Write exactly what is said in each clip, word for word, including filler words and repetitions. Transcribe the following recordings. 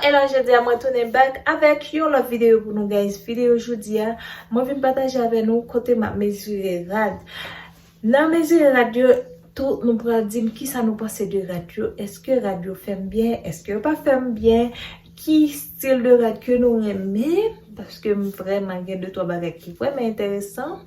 Hello, jodi a mwen tounen back avèk yon lòt videyo pou nou, guys. Videyo jodi a, mwen vin pataje avè nou kote m ap mezire rad. Nan mezire rad yo, tou nou pral di m kisa nou panse de rad yo. Èske rad yo fè m byen? Èske yo pa fè m byen? Ki stil de rad ke nou renmen? Paske m vrèman gen de twa bagay ki vrèman enteresan.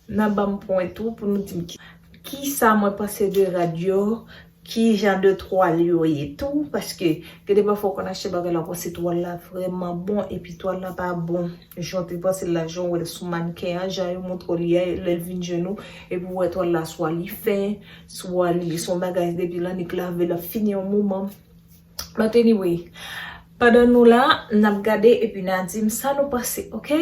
N a ban m pwen tou pou nou di m ki, kisa mwen panse de rad yo, ki jan de twal yo ye tou, paske gen de pafwa w konn achte bagay la, w panse twal la vrèman bon, epi twal la pa bon. Jan w te panse l la, jan w wè l sou mannken an, jan yo montre w li a, lè l vin jwenn ou, epi w wè twal la swa li fen, swa li se yon bagay depi l annik lave l ap fini yon moman. But anyway, pandan nou la, n ap gade epi n a di m sa nou panse, ok?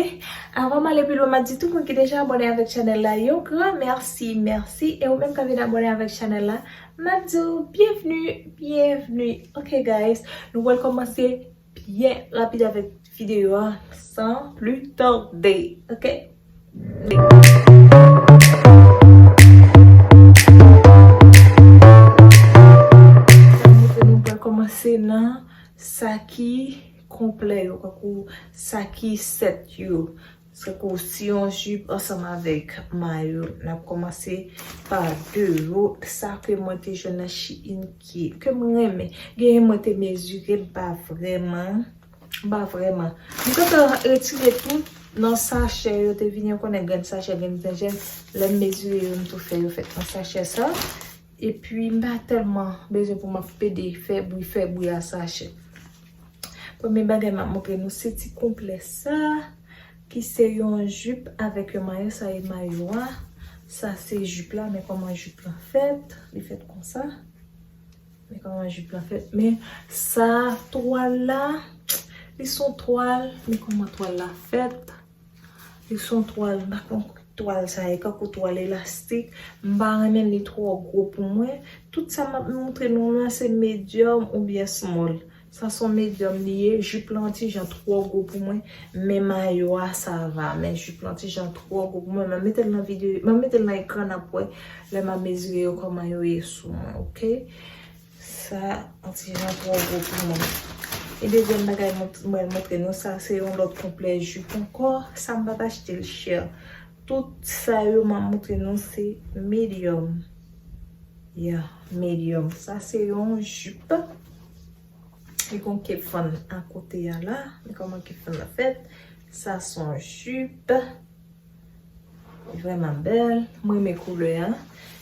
Avan m ale pi lwen, m ap di tout moun ki deja abòne avèk chanèl la, yon gran mèsi, mèsi. E ou menm k ap vin abòne avèk chanèl la, m ap di w byenvni, byenvni. Ok, guys, nou pral kòmanse byen rapid avèk videyo a, san pli tade, ok? Sa montre nou pral kòmanse nan sa ki konplè yo, kankou sa ki sèt yo. Tankou si yon jip ansanm avèk mayo, n ap kòmanse pa deyo. Sa ke mwen te jwenn nan Shein ki, ke m renmen. Genyen mwen te mezire, m pa vrèman, m pa vrèman. M gentan retire tout nan sachè yo te vini, ou konnen grenn sachè, grenn jenjenm. Lè m mezire yo, m tou fè yo fèt nan sachè sa. Epi, m pa tèlman bezwen pou m ap pede fè bri, fè bri a sachè. Premye bagay m ap montre nou, se ti konplè sa, ki se yon jip avèk yon mayo. Sa e mayo a. Sa se jip la, men kòman jip la fèt. Li fèt konsa. Men kòman jip la fèt. Men sa, twal la, li se yon twal. Men kòman twal la fèt. Li se yon twal, m pa konn ki twal sa ye, kankou twal elastik. M pa renmen li twò gwo pou mwen. Tout sa m ap montre nou la, se medium oubyen small. Sa se yon medium li ye. Jip la yon ti jan twò gwo pou mwen. Men mayo a, sa va. Men jip la yon ti jan twò gwo pou mwen. M ap mete l nan videyo, m ap mete l nan ekran, n ap wè lè m ap mezire yo kòman yo ye sou mwen, ok? Sa, yon ti jan twò gwo pou mwen. E dezyèm bagay mwen, mwen montre nou, sa se yon lòt konplè jip ankò. Sa m pa t achte l chè. Tout sa yo m ap montre nou se medium. Yeah, medium. Sa se yon jip. Li gon kefann akote a la. Men kòman kefann la fèt. Sa se yon jip. Li vrèman bèl. Mwen renmen koulè a.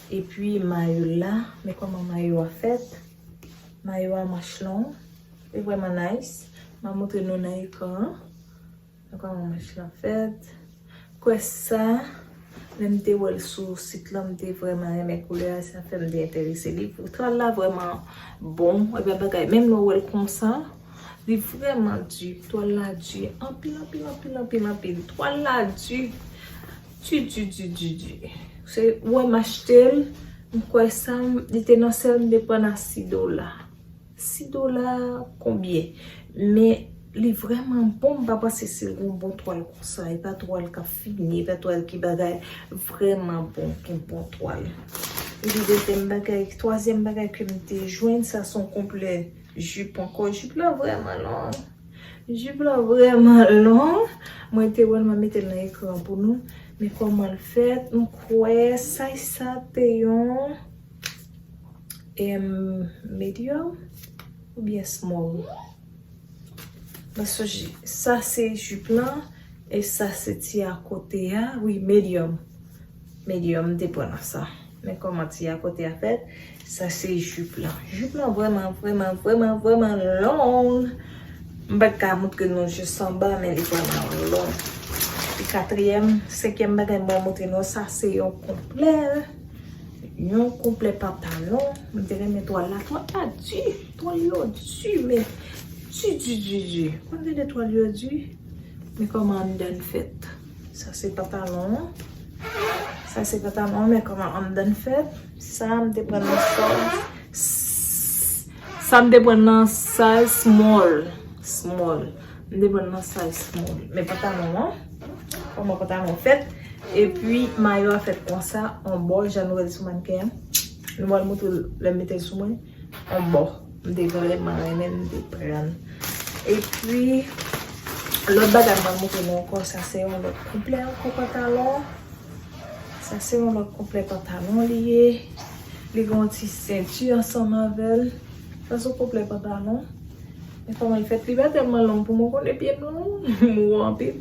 Epi mayo l la. Men kòman mayo a fèt. Mayo a manch long. Li vrèman nice. M a montre nou nan ekran an. Men kòman manch lan fèt. Kwè sa. Lè m te wè l sou sit lan, m te vrèman renmen koulè a. Sa fè m te enterese li. Twal la vrèman bon. Epi bagay, menm lè w wè l konsa, li vrèman di. Twal la di. Anpil, anpil, anpil, anpil, anpil. Twal la di. Di, di, di, di, di. Se, ou wè m achte l, m kwè sa, m, li te nan sèl, m te pran l a sis dola. Sis dola, konbyen? Men, li vrèman bon, m pa panse se yon bon twal konsa. E pa twal k ap fini, e pa twal ki bagay, vrèman bon, ki bon twal. Epi dezyèm bagay, twazyèm bagay ke m te jwenn, sa se yon konplè jip ankò. Jip la vrèman long. Jip la vrèman long. Mwen te wè l, mwen mete l nan ekran pou nou. Men kòman l fèt, m kwè size sa te yon, em, medium oubyen small. Mwen sonje, sa se jip lan, e sa se ti akote a. Wi, medium. Medium, m te pran nan sa. Men kòman ti akote a fèt. Sa se jip lan. Jip lan vrèman, vrèman, vrèman, vrèman long. M pa t ka montre nou jis anba, men li vrèman long. E katriyèm, senkyèm bagay mwen montre nou, sa se yon konplè. Yon konplè pantalon. M te renmen twal la. Twal la di. Twal yo di, men di, di, di, di. Konn tande twal yo di. Men kòman anndan fèt. Sa se pantalon an. Sa se pantalon an, men kòman anndan fèt. Sa m te pran nan size. Sa m te pran nan size small. Small. M te pran nan size small. Men pantalon an. Kòman pantalon fèt. Epi mayo a fèt konsa, anbò, jan nou wè l sou mannken an. Nou pral montre l lè m mete l sou mwen. Anbò. M te vrèman renmen, m te pran. Epi, lòt bagay mwen montre nou ankò, sa se yon lòt konplè ankò pantalon. Sa se yon lòt konplè pantalon li ye. Li gen yon ti senti ansanm avè l. Sa se yon konplè pantalon. Men kòman l fèt, li pa tèlman long pou mwen, konnen pye m long, m wo anpil.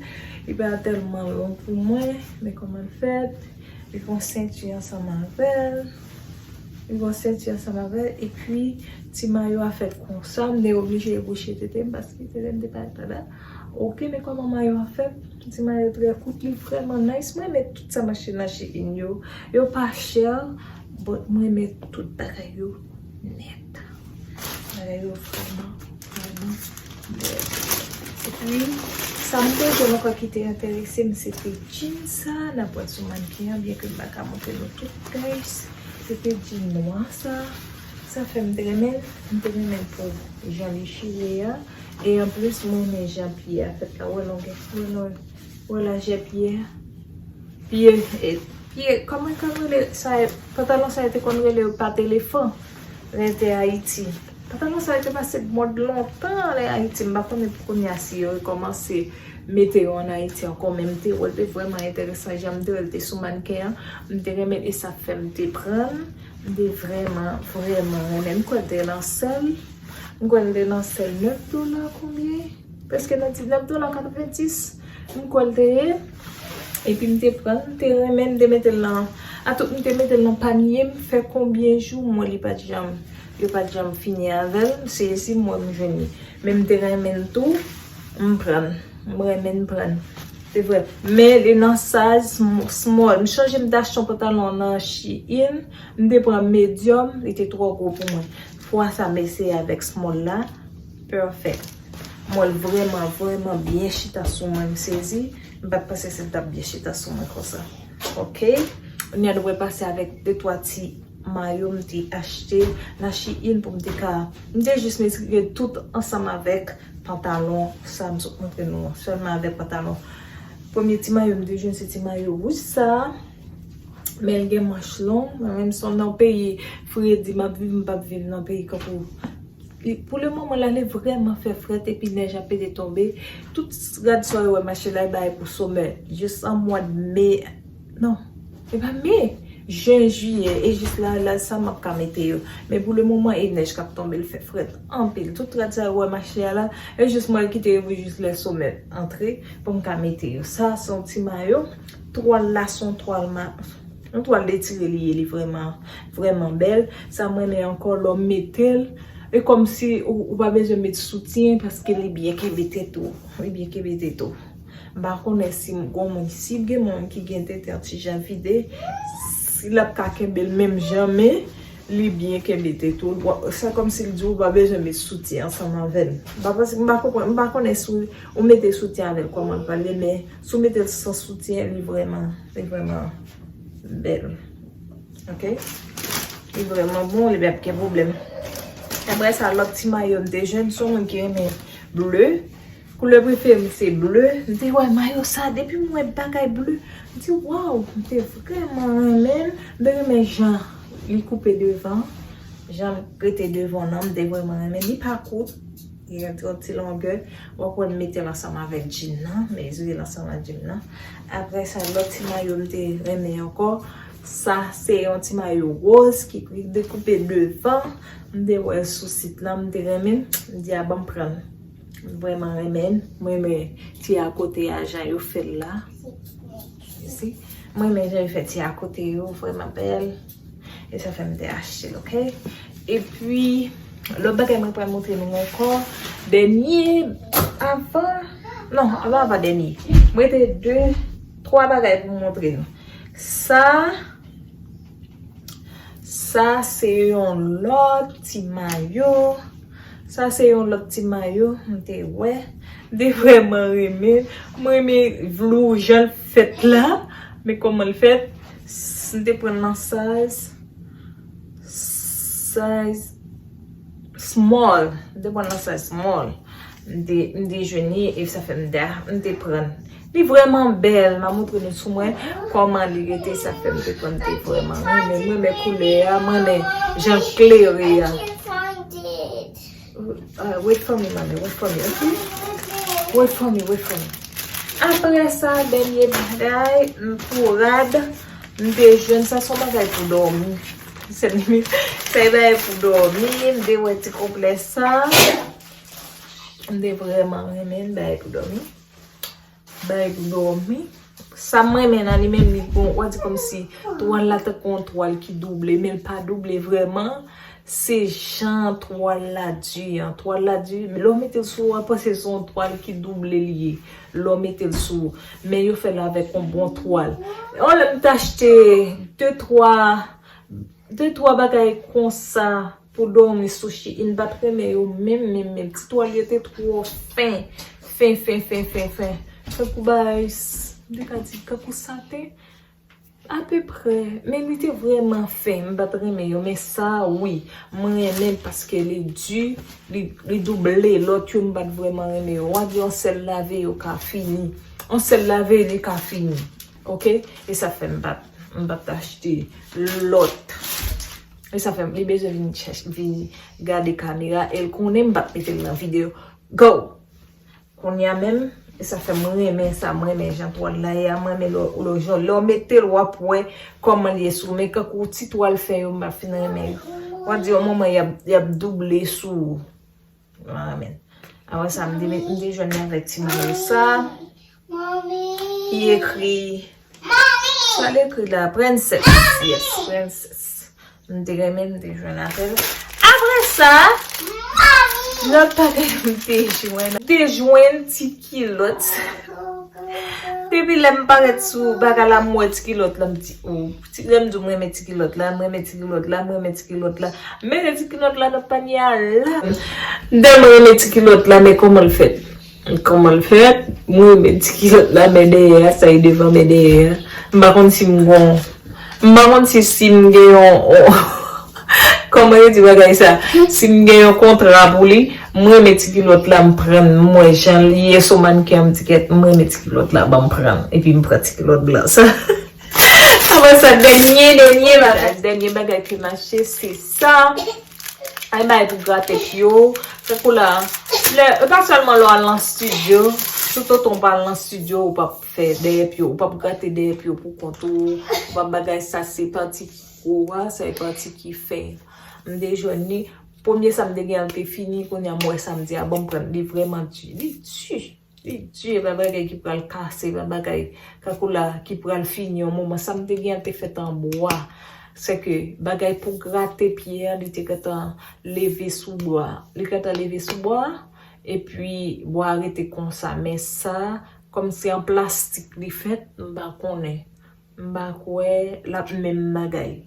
Li pa tèlman long pou mwen, men kòman l fèt. Li gen yon senti ansanm avè l. Li gen yon senti ansanm avè l. Epi, ti mayo a fèt konsa. M te oblije bouche tete m paske tete m te parèt pa la. Oke, men kòman mayo a fèt? Ti mayo trè kout, li vrèman nice. Mwen renmen tout sa m achte nan Shein yo. Yo pa chè, but mwen renmen tout bagay yo nèt. Bagay yo vrèman, vrèman bèl. Epi, sa m te jwenn ankò ki te enterese m, se te jeans sa, n ap wè l sou mannken an, byen ke m pa ka montre nou tout, guys. Se te jeans nwa sa. Sa fè m te renmen l, m te renmen l pou jan li chire a. E anplis, mwen renmen jan pye a fèt la. Wè longè, wè lon-, wè lajè pye a. Pye, e, pye, kòman yo konn rele sa, pantalon sa yo te konn rele yo pat elefan, lè te Ayiti. Pantalon sa yo te pase mòd lontan lè Ayiti. M pa konnen pou kounye a si yo rekòmanse mete yo ann Ayiti ankò, men m te wè l te vrèman enteresan jan m te wè l te sou mannken an. M te renmen e sa fè m te pran l. M te vrèman, vrèman renmen. M kwè l te nan sèl, m kwè l te nan sèl nèf dola, konbyen? Prèske nan diznèf dola katrevenndis, m kwè l te ye. Epi m te pran l, m te renmen, m te mete l nan, atout m te mete l nan panye m, fè konbyen jou m wè li pa t janm, yo pa t janm fini avè l, m sezi m wè m jwenn li. Men m te renmen l tou, m pran l, m renmen m pran l. Se vre. Men li nan size sm-, small. M chonje m t achte yon pantalon nan Shein, m te pran medium, li te twò gwo pou mwen. Fwa sa m eseye avèk small la, perfect. Mwen l vrèman, vrèman byen chita sou mwen, m sezi. M pa t panse se l t ap byen chita sou mwen konsa. Oke. Kounye a nou pral pase avèk de twa ti mayo m te achte nan Shein pou m te ka, m te jis mezire tout ansanm avèk pantalon sa m sot montre nou an, sèlman avèk pantalon. Premye ti mayo m te jwenn se ti mayo wouj sa, men l gen manch long. Mwen menm se nan peyi fredi m ap viv, m p ap viv nan peyi kankou. Li, pou le moman la, li vrèman fè frèt epi nèj ap pete tonbe. Tout rad sa yo wè mache la, e bay pou somè. Jis an mwa de me, non, e pa me, jen, jiyè, e jis la, la sa m ap ka mete yo. Men pou le moman, e nèj k ap tonbe, l fè frèt anpil. Tout rad sa yo wè mache a la, e jis mwen kite yo pou jis lè somè antre pou m ka mete yo. Sa, se yon ti mayo, twal la, se yon twal ma-, yon twal detire li ye, li vrèman, vrèman bèl. Sa m renmen ankò, lè w mete l, e kòmsi ou, ou pa bezwen met soutyen paske li byen kenbe tèt ou. Li byen kenbe tèt ou. M pa konnen si m gon moun, si gen moun ki gen tete an ti jan vide, si l ap ka kenbe l menm jan, men li byen kenbe tete w. Bon, se kòmsi l di w pa bezwen met soutyen ansanm avè l. M pa panse, m pa konprann, m pa konnen si w, ou mete soutyen avè l kòman l pral ye, men si w mete l san soutyen, li vrèman, li vrèman bèl. Oke? Li vrèman bon, li p ap gen pwoblèm. Apre sa, lòt ti mayo m te jwenn, se yon moun ki renmen ble. Koulè prefere m se ble. M te wè mayo sa, depi m wè bagay ble, m di, "Waw!" M te vrèman renmen l. M te renmen jan li koupe devan. Jan l rete devan nan, m te vrèman renmen l. Li pa kout. Li gen yon ti longè. W ap wè m mete l ansanm avèk jean nan. Mezire l ansanm ak jean nan. Apre sa, lòt ti mayo m te renmen ankò. Sa, se yon ti mayo woz ki dekoupe devan. M te wè l sou sit la, m te renmen l. M di, "A, ban m pran l." M vrèman renmen l. Mwen renmen ti akote a, jan yo fè l la. You see? Mwen renmen jan yo fè ti akote yo, vrèman bèl. E sa fè m te achte l, oke? Epi, lòt bagay mwen pral montre nou ankò. Dènye, avan, non, avan, avan dènye. Mwen te de, twa bagay pou m montre nou. Sa, sa se yon lòt ti mayo. Sa se yon lòt ti mayo m te wè. M te vrèman renmen. Mwen renmen vlou jan l fèt la. Men kòman l fèt? S-, m te pran l nan size, size small. M te pran l nan size small. M te, m te jwenn li e sa fè m te, m te pran l. Li vrèman bèl. M a montre nou sou mwen kòman li rete. Sa fè m te pran l, m te vrèman renmen. Mwen renmen koulè a, mwen renmen jan l klere a. Uh, wait for me, mami, wait for me, okay? Wait for me, wait for me. Apre sa, dènye bagay, m pou rad, m te jwenn sa, se yon bagay pou dòmi. Se se yon bagay pou dòmi, m te wè ti konplè sa. M te vrèman renmen bagay pou dòmi. Bagay pou dòmi. Sa m renmen nan li menm, li bon, w a di kòmsi twal la tankou yon twal ki double, men l pa double vrèman. Se jan twal la di an. Twal la di, lè w mete l sou ou, w a panse se yon twal ki double li ye. Lè w mete l sou ou. Men yo fè l avèk yon bon twal. Yon lè m t achte de twa, de twa bagay konsa pou dòmi sou Shein, m pa t renmen yo menm, menm, menm. Ti twal yo te twò fen. Fen, fen, fen, fen, fen. Tankou bagay, s- m te ka di, tankou saten. Apeprè. Men li te vrèman fen. M pa t renmen yo. Men sa, wi. Mwen renmen l paske li di, li, li double. Lòt yo, m pa t vrèman renmen yo. W a di yon sèl lave, yo ka fini. Yon sèl lave, li ka fini. Oke? E sa fè m pa t, m pa t achte lòt. E sa fè m, li bezwen vin chèche, vin gade kamera. E l konnen m pa t mete l nan videyo. Go! Kounye a menm, e sa fè m renmen sa, m renmen jan twal la ye a, m renmen lè, lè, jan, lè w mete l, w ap wè kòman l ye sou ou. Men kankou ti twal fen yo, m pa fin renmen yo. W a di yon moman, y ap, y ap double sou ou. M pa renmen. Apre sa, m te, m te jwenn avèk ti mayo sa. Ki ekri, sa l ekri la, Princess. Yes, Princess. M te renmen, m te jwenn avè l. Apre sa, lòt bagay m te jwenn. M te jwenn ti kilòt. Depi lè m parèt sou bagay la, m wè ti kilòt la, m di, oh, ti, lè m di w m renmen ti kilòt la, m renmen ti kilòt la, m renmen ti kilòt la. M mete ti kilòt la nan panye a la. M tèlman renmen ti kilòt la, men kòman l fèt? Kòman l fèt? Mwen renmen ti kilòt la, men dèyè a, sa e devan, men dèyè a. M pa konn si m gon, m pa konn si, si m gen yon, yon, kòman yo di bagay sa? Si m gen yon kontra pou li, mwen renmen ti kilòt la, m pran l, m wè jan l ye sou mannken an, m di kèt, mwen renmen ti kilòt la, ban m pran l. Epi m pran ti kilòt blan sa. Apre sa, dènye, dènye bagay, dènye bagay ki mache, se sa. Ay bay pou grate pye w. Tankou la, lè, e pa sèlman lè w al nan estidyo, tout otan w pa al nan estidyo, ou p ap fè dèyè pye w, ou p ap grate dèyè pye w pou kont ou, ou p ap bagay sa, se pati ki gwo a, sa e pati ki fen. M te jwenn li, premye sa m te gen an te fini, kounye a m wè sa m di, a bon, m pran li, vrèman di, li di. Li di, e pa bagay ki pral kase, e pa bagay kakoula ki pral fini yon moman. Sa m te gen an te fèt an bwa. Sèke bagay pou grate pye a, li te gentan leve sou bwa. Li gentan leve sou bwa, epi bwa a rete konsa. Men sa, kòm se an plastik li fèt, m pa konnen. M pa kwè l ap menm bagay.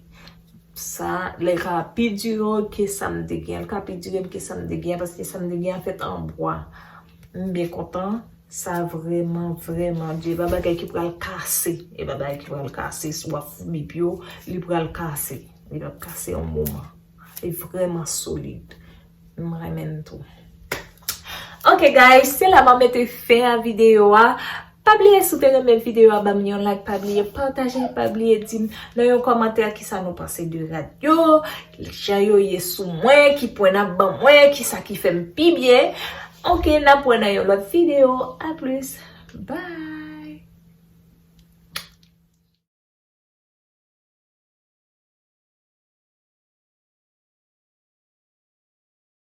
Sa, li ka pi dire ke sa m te gen. Li ka pi dire ke sa m te gen, paske sa m te gen an fèt an bwa. M byen kontan. Sa vrèman, vrèman di. E pa bagay ki pral kase. E pa bagay ki pral kase. Si w ap foubi pye w, li pral kase. Li p ap kase yon moman. Li vrèman solid. M renmen l tou. Ok, guys, se la m ap mete fen a videyo a. Pa bliye, si w te renmen videyo a, ban m yon like, pa bliye pataje, pa bliye di m nan yon kòmantè kisa nou panse de rad yo, jan yo ye sou mwen, ki pwen n ap ban mwen, kisa ki fè m pi byen. Ok, n ap wè nan yon lòt videyo. A plis. Bye.